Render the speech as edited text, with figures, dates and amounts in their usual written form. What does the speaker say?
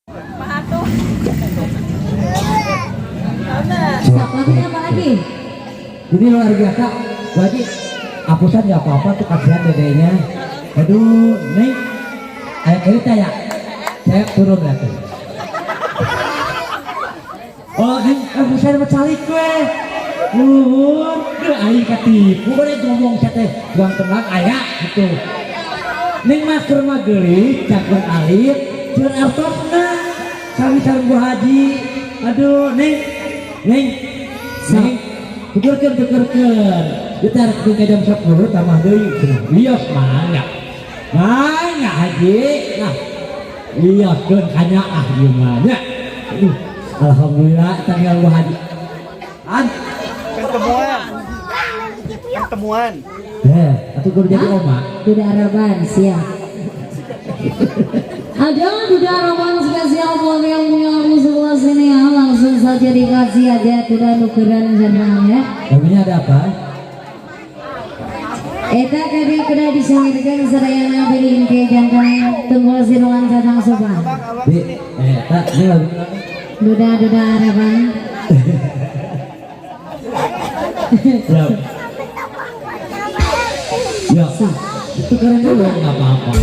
Sok, lagunya apa lagi? Ini luar biasa. Bu Haji, hapusan nggak apa-apa tuh, kasihan dedenya. Aduh, Neng, ayo cerita ya. Saya turun lah tuh. Oh, Neng, hapusan mah calik we. Nuhun, duh aing katipu boleh ngomong saya teh buang tenang aya gitu. Neng mah keur mah geulis, cakep alit, seur artosna. Sami sareng Bu Haji. Aduh, Neng, Neng, Neng, tukerkeun, tukerkeun. Kita harus ke jam 10 tambah deui. Cenah. Wios mangga. Mangga Haji. Nah, wioskeun kanya ah ieu mah nya. Aduh, alhamdulillah tinggal Bu Haji. An, Ketemuan. Ketemuan. Eh, atuh kudu jadi oma. Duda Araban, siap. Ada Duda Araban spesial buat yang punya lagu sebelah sini ya. Langsung saja dikasih aja Duda nukeran jenang ya. Lagunya ada apa? Eta kadi kuda disangirkan sadayana beri ke jangkang tunggul siruan catang sopan. Di, eh, tak, ini lagu Duda Duda Araban. Ya. Ya, itu keren dulu nggak apa-apa.